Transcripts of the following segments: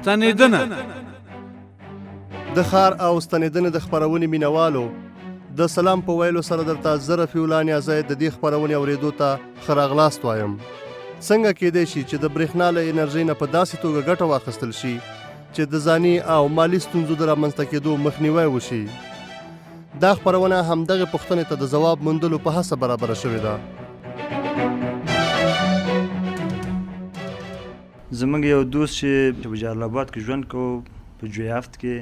ستنېدنه. د ښار او ستنېدنې د خپرونې مینوالو د سلام په ویلو سره درته زه رفیع الله نیازی د دې خپرونې اورېدو ته ښه راغلاست وایم. څنګه کېدای شي چې د برېښنا له انرژۍ نه په داسې توګه ګټه واخیستل شي چې د ځاني او مالي ستونزو د رامنځته کېدو مخنیوی وشي؟ دا خپرونه همدغې پوښتنې ته د ځواب موندلو په هڅه برابره شوې ده. زموږ یو دوست چې په جلال آباد کې ژوند کوو په جوی هفت کې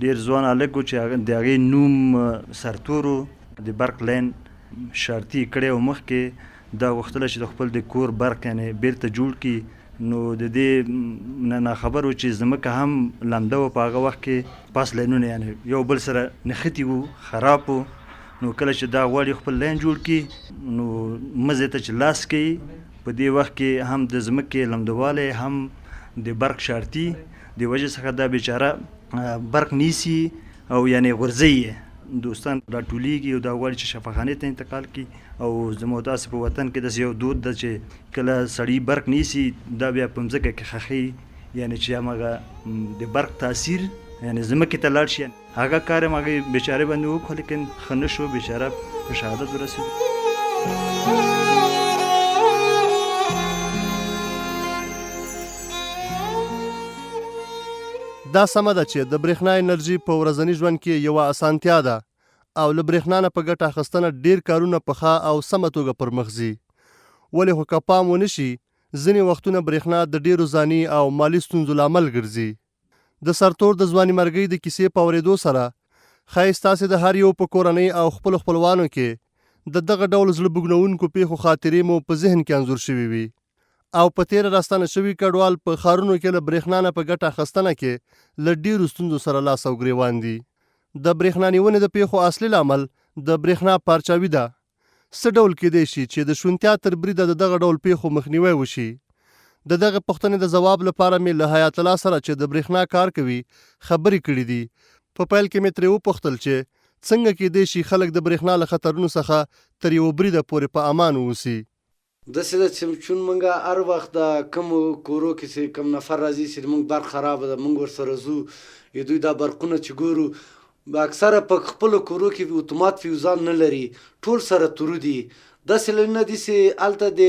ډیر ځوان هلک و چې د هغې نوم سرتور و، د برق لین شرطي کړی و مخکې دا غوښتله چې د خپل د کور برق یعنې بیرته جوړ کړي نو د دې نه ناخبر و چې ځمکه هم لمده وه په هغه وخت کې پاس لینونه یعنې یو بل سره نښتي وو خراب وو نو کله چې دا غواړي خپل لین جوړ کړي نو مزې ته چې لاس کوي په دې وخت کې هم د ځمکې لمدوالی هم د برق شارتي د وجې څخه دا بیچاره برق نیسي او یعنې غورځوي یې دوستان راټولیږي او دا غواړي چې شفاخانې ته انتقال کړي او زموږ تاسو په وطن کې داسې یو دود ده چې کله سړی برق نیسي دا بیا په مځکه کې خښوي یعنې چې هماغه د برق تاثیر یعنې ځمکې ته لاړ شي هغه کار هم هغې بیچارې باندې وکړو لیکن ښه نه شو بیچاره په شهادت ورسېد. دا سمه ده چې د برېښنا انرژي په ورځني ژوند کې یوه اسانتیا ده او له برېښنا نه په ګټه اخیستنه ډېر کارونه په ښه او سمه توګه پر مخ ځي. ولې خو که پام ونه شي، ځینې وختونه برېښنا د ډېرو ځاني او مالي ستونزو لامل ګرځي. د سرتور د ځوانیمرګۍ د کیسې په اورېدو سره ښايي ستاسې د هر یو په کورنۍ او خپلو خپلوانو کې د دغه ډول زړه بوږنوونکو پېښو خاطرې مو په ذهن کې انځور شوې وي. او په تېره راستانه شوي کډوال په ښارونو کې له برېښنا نه په ګټه اخستنه کې له ډېرو ستونزو سره لاس او ګرېوان دي. د برېښنا نیونې د پېښو اصلي لامل د برېښنا پارچاوي ده. څه ډول کېدای شي چې د شونتیا تر بریده د دغه ډول پېښو مخنیوی وشي؟ د دغې پوښتنې د ځواب لپاره مې له حیات الله سره چې د برېښنا کار کوي، خبرې کړې دي. په پیل کې مې ترې وپوښتل چې څنګه کېدای شي خلک د برېښنا له خطرونو څخه تر یوه بریده پورې په امان واوسي؟ داسې ده چې چون مونږ هر وخت دا کوم کورو کې چې کوم نفر راځي چې مونږ برق خراب ده مونږ ورسره ځو یې دوی دا برقونه چې ګورو اکثره په خپلو کورو کې اتومات فیوزان نه لري ټول سره تورو دي داسې لینونه دي چې هلته د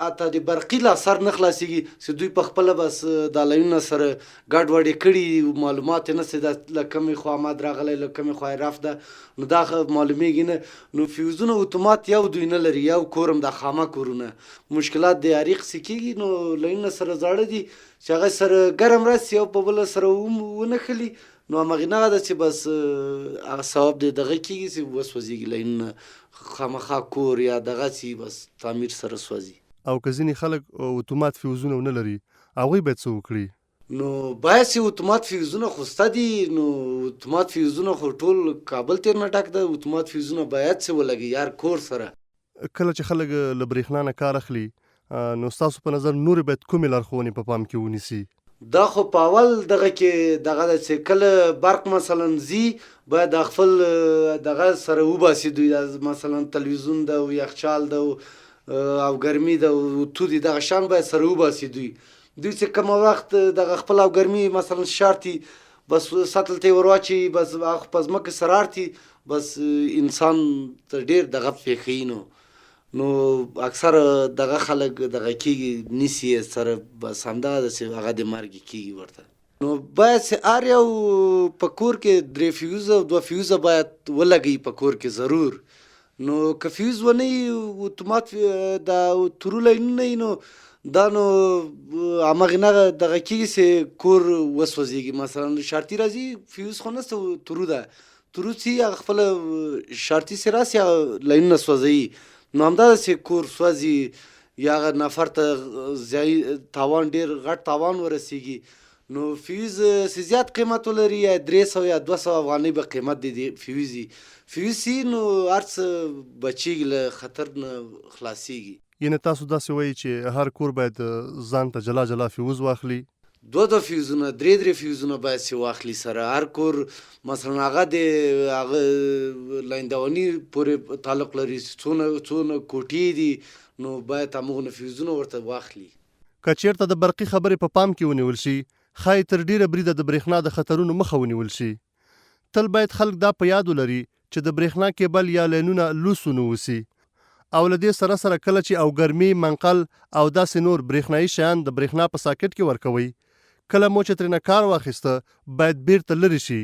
حتی د برقي لا سر نه خلاصېږي چې دوی په خپله بس دا لینونه سره ګډ وډ یې کړي معلومات یې نشته دا له کومې خوا مد راغلی له کومې خوا یې رفت ده نو دا معلومیږي نه نو فیوزونه اتومات یو دوی نه لري یو کورم دا خامه کورونه مشکلات د عریق څه کیږي نو لینونه سره زاړه دي چې هغه سره ګرم راسي یو په بل سره ونښلي نو همغې نه ده چې بس هغه سبب دی دغه کیږي چې وسوځیږي لینونه خامخا کور یا دغه چې بس تعمیر سره سوځي. او که ځینې خلک اتومات فیوزونه ونه لري هغوی باید څه وکړي؟ نو باید چې اتومات فیوزونه خو سته دي نو اتومات فیوزونه خو ټول کابل تیر نه ډک ده اتومات فیوزونه باید چې ولګي هر کور سره. کله چې خلک له برېښنا نه کار اخلي نو ستاسو په نظر نورې باید کومې لارښوونې په پام کې ونیسي؟ دا خو په اول دغه کې دغه ده چې کله برق مثلا ځي باید دا خپل دغه سره وباسي دوی دا مثلا تلویزیون ده او یخچال ده او ګرمي ده او تو دي دغه شان باید سره وباسي دوی دوی چې کوم وخت دغه خپل او ګرمي مثلا شارتي بس سطل ته ورواچي بس هغه په ځمکه سرارتي بس انسان ته ډیر دغه پېښوي نو نو اکثر دغه خلک دغه کیږي نیسي یې سره بس همدغه ده چې هغه د مرګ کیږي ورته نو باید چې هر یو په کور کې درې فیوزه او دوه فیوزه باید ولګوي په کور کې ضرور نو که فیوز ونه وي اتومات دا تورو لاینونه وي نو دا نو همغې نه دغه کېږي چې کور وسوځېږي مثلا شارتي راځي فیوز خو نشته تورو ده تورو چې هغه خپله شارتي چې راسي هغه لاینونه سوځوي نو همدا ده چې کور سوځي یا هغه نفر ته ځایي تاوان ډېر غټ تاوان ورسېږي نو فیوز څه زیات قیمت ولري یا 300 یا 200 افغانۍ به قیمت دی دی فیوز فیوز سي نو هر څه بچیږي له خطر نه خلاصیږي. یعنې تاسو داسې وایئ چې هر کور باید ځان ته جلا جلا فیوز واخلي؟ دوه دوه فیوزونه درې درې فیوزونه باید چې واخلي سره هر کور مثلا هغه د هغه لاین دواني پورې تعلق لري چې څونه څونه کوټې دي نو باید همغونه فیوزونه ورته واخلي. که چېرته د برقي خبرې په پام کې ونیول شي، ښايي تر ډېره بریده د برېښنا د خطرونو مخه ونیول شي. تل باید خلک دا په یاد ولري چې د برېښنا کېبل یا لینونه لوڅ ونه اوسي او له دې سره سره کله چې او ګرمي، منقل او داسې نور برېښنايي شیان د برېښنا په ساکټ کې ورکوئ، کله مو چې ترېنه کار واخیسته باید بېرته لرې شي،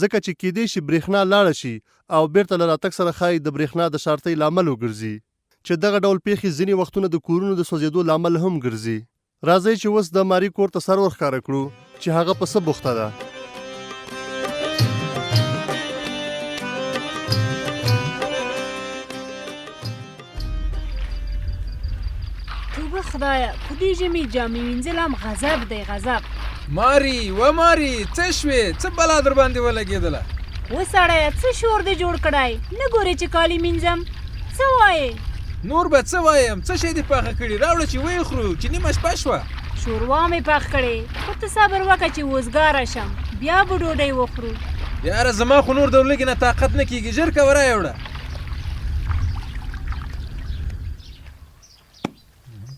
ځکه چې کېدای شي برېښنا لاړه شي او بېرته له راتګ سره ښايي د برېښنا د شارتۍ لامل وګرځي، چې دغه ډول پېښې ځینې وختونه د کورونو د سوځېدو لامل هم ګرځي. راځئ چې اوس د ماري کور ته سر ورښکاره کړو چې هغه په څه بوخته ده. توبه خدایه په دې ژمي جامې وینځل هم غضب دی غضب. ماري وه ماري څه شوې څه بلا درباندې ولګېدله؟ وه سړیه څه شور دې جوړ کړی نه ګورې چې کالي مینځم څه وایې؟ نور به څه وایم څه شی دې پاخه کړي راوړه چې ویې خورو چې نیمه شپه شوه. شوروا مې پخ کړې خو ته صبر وکړه چې وزګاره شم بیا به ډوډۍ وخورو. یاره زما خو نور د لوږې نه طاقت نه کیږي ژر کوه رایې وړه.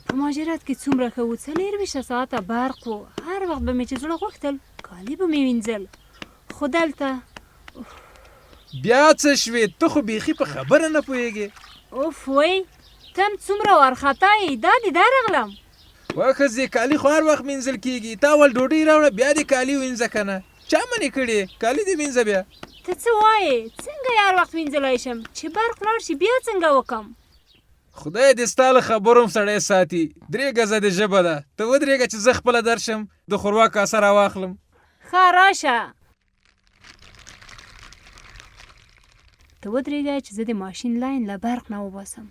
په مهاجرت کې څومره ښه و 24 ساعته برق و هر وخت به مې چې زړه غوښتل کالي به مې وینځل خو دلته بیا څه شوې ته خو بیخي په خبره نه پوهېږې. اوف وی ته هم څومره وارخطا یې دا دې درغلم. وه ښځې کالي خو هر وخت مینځل کیږي تا اول ډوډۍ راوړه بیا دې کالي وینځه کنه چا منې کړې کالي دې وینځه بیا. ته څه وایې څنګه یې هر وخت وینځلی شم چې برق لاړ شي بیا څنګه وکم. خدای دې ستا له خبرو هم سړی ساتي درې ګزه دې ژبه ده ته ودرېږه چې زه خپله درشم د ښوروا کاسه راواخلم. ښه راشه. ته ودرېږه چې زه د ماشین لاین له برق نه وباسم.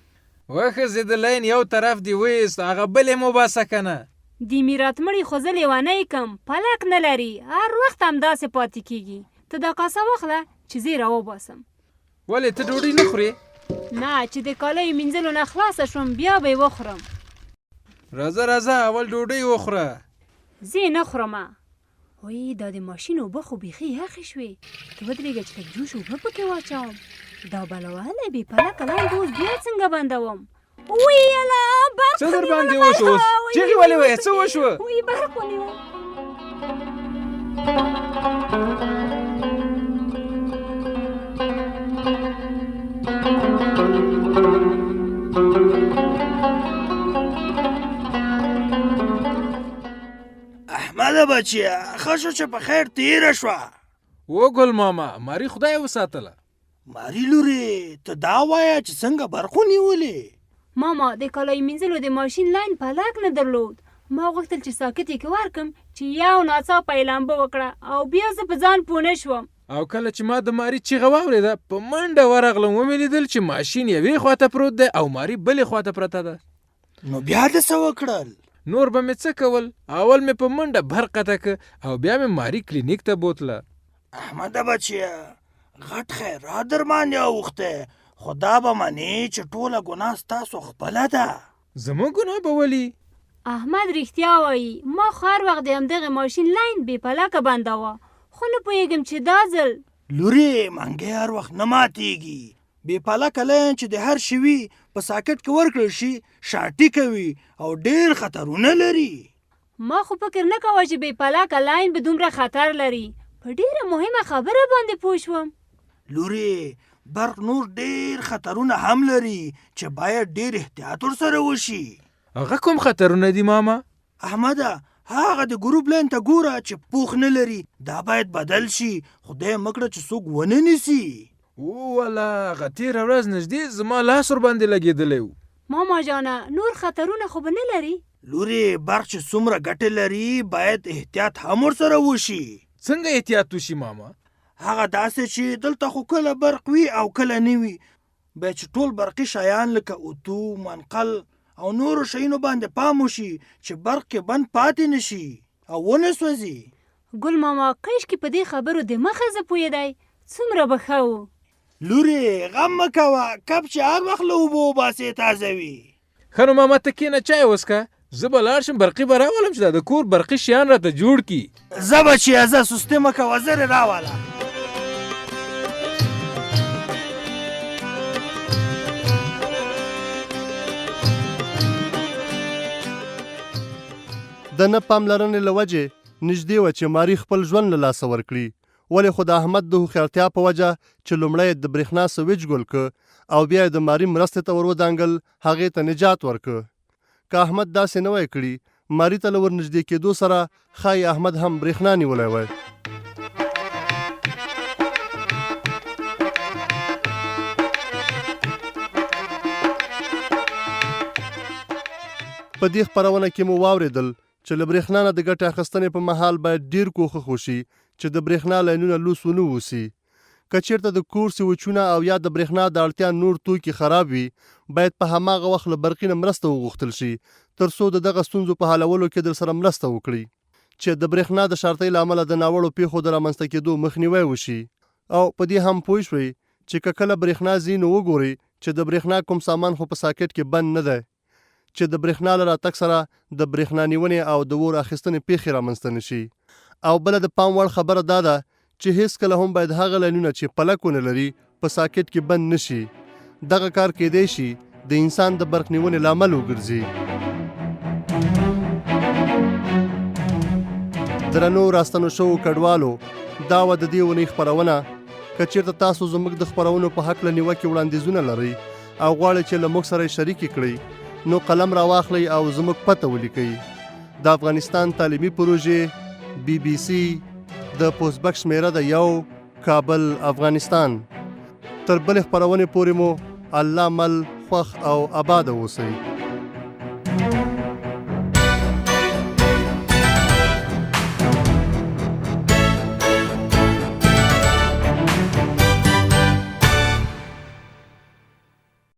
وه ښځې د لاین یو طرف دې وایست هغه بل یې هم وباسه که نه. د میراتمړي خو زه لیونی کم پلک نه لري هر وخت همداسې پاتې کیږي ته دا کاسه واخله چې زه یې راوباسم. ولې ته ډوډۍ نه خورې؟ نه چې د کالیو مینځلو نه خلاصه شوم بیا به یې وخورم. راځه راځه اول ډوډۍ وخوره. زه یې نه خورم. وی دا د ماشین اوبه خو بیخي یخې شوې ته ودرېږه چې لږ جوش اوبه پکې واچوم دا بلا وهلی بې پلکه لاین به اوس بیا څنګه بندوم وی یلا برق څه درباندې وشو اوس چیغې ولې وهې څه وشو؟ وی برق ونیوم. احمده بچیه ښه شو چې په خیر تیره شوه. و ګل ماما ماری خدای وساتله. ماری لورې ته دا وایه چې څنګه برق ونیولې؟ ماما د کالیو مینځلو د ماشین لاین پلک نه درلود ما غوښتل چې ساکت یې کې ورکم چې یو ناڅاپه یې لمبه وکړه او بیا زه په ځان پوه نه شوم. او کله چې ما د ماری چیغه واورېده په منډه ورغلم ومې لیدل چې ماشین یوې خواته پروت دی او ماری بلې خواته پرته ده. نو بیا د څه وکړل؟ نور به مې څه کول اول مې په منډه برق قطع که او بیا مې ماری کلینیک ته بوتله. احمده بچیه غټ خیرات درباندې اوښتی خو دا به منې چې ټوله ګناه ستاسو خپله ده. زموږ ګناه به ولي؟ احمد رښتیا وایي ما خو هر وخت د همدغې ماشین لاین بې پلکه بندوه خو نه پوهېږم چې دا ځل. لورې منګی هر وخت نه ماتېږي بې پلکه لاین چې د هر شي وي په ساکټ کې ورکړل شي شارټي کوي او ډېر خطرونه لري. ما خو فکر نه کاوه چې بې پلکه لاین به دومره خطر لري. په ډېره مهمه خبره باندې پوه شوم. لورې برق نور ډېر خطرونه هم لري چې باید ډېر احتیاط ورسره وشي. هغه کوم خطرونه دي ماما؟ احمده هغه د ګروپ لاین ته ګوره چې پوښ نه لري دا باید بدل شي خدای مه کړه چې څوک ونه نیسي. ووله هغه تېره ورځ نږدې زما لاس ورباندې لګېدلی و. ماما جانه نور خطرونه خو به نه لري؟ لورې برق چې څومره ګټې لري باید احتیاط هم ورسره وشي. څنګه احتیاط وشي ماما؟ هغه داسې چې دلته خو کله برق وي او کله نه وي باید چې ټول برقي شیان لکه اتو، منقل او نورو شیونو باندې پام وشي چې برق کې بند پاتې نه شي او ونه سوځي. ګل ماما کشکې په دې خبرو د مخه زه پوهېدای څومره به ښه و. لورې غم مه کوه کب چې هر وخت له اوبو وباسې تازه وي. ښه نو ماما ته کښېنه چای وڅښه زه به لاړ شم برقي به راولم چې دا د کور برقي شیان راته جوړ کړي. ځه بچیه ځه سستي مه کوه زر یې راوله. د نه پاملرنې له وجې نږدې وه چې ماري خپل ژوند له لاسه ورکړي، ولې خو د احمد د هوښیارتیا په وجه چې لومړی یې د برېښنا سویچ ګل که او بیا یې د ماري مرستې ته ور ودانګل، هغې ته نجات ورکړ. که احمد داسې نه وای کړي، ماري ته له ور نږدې کېدو سره ښايي احمد هم برېښنا نیولی وای. په دې خپرونه کې مو واورېدل چې له برېښنا نه د ګټې اخیستنې په مهال باید ډېر کوښښ وشي چې د برېښنا لاینونه لوڅ ونه اوسي. که چېرته د کور سویچونه او یا د برېښنا د اړتیا نور توکي خراب وي، باید په هماغه وخت له برقي نه مرسته وغوښتل شي، تر څو د دغه ستونزو په حلولو کې درسره مرسته وکړي. چې د برېښنا د شارتۍ له امله د ناوړو پېښو د رامنځته کېدو مخنیوی وشي. او په دې هم پوه شوئ چې که کله برېښنا ځي نو وګورئ چې د برېښنا کوم سامان خو په ساکټ کې بند نه دی. چې د برېښنا له راتګ سره د برېښنا نیونې او د اور اخیستنې پېښې رامنځته نه شي. او بله د پام وړ خبره دا ده چې هېڅکله هم باید هغه لاینونه چې پلک ونه لري په ساکټ کې بند نه شي. دغه کار کېدای شي د انسان د برق نیونې لامل وګرځي. درنو راستنو شوو کډوالو دا وه د دې اونۍ خپرونه. که چېرته تاسو زموږ د خپرونو په هکله نیوکې وړاندیزونه لرئ او غواړئ چې له موږ سره یې شریکې کړئ نو قلم راواخلئ او زموږ پته ولیکئ. د افغانستان تعلیمي پروژې بي بي سي د پوسټ بکس شمېره ده یو کابل افغانستان. تر بلې خپرونې پورې مو الله مل خوښ او اباد اوسئ.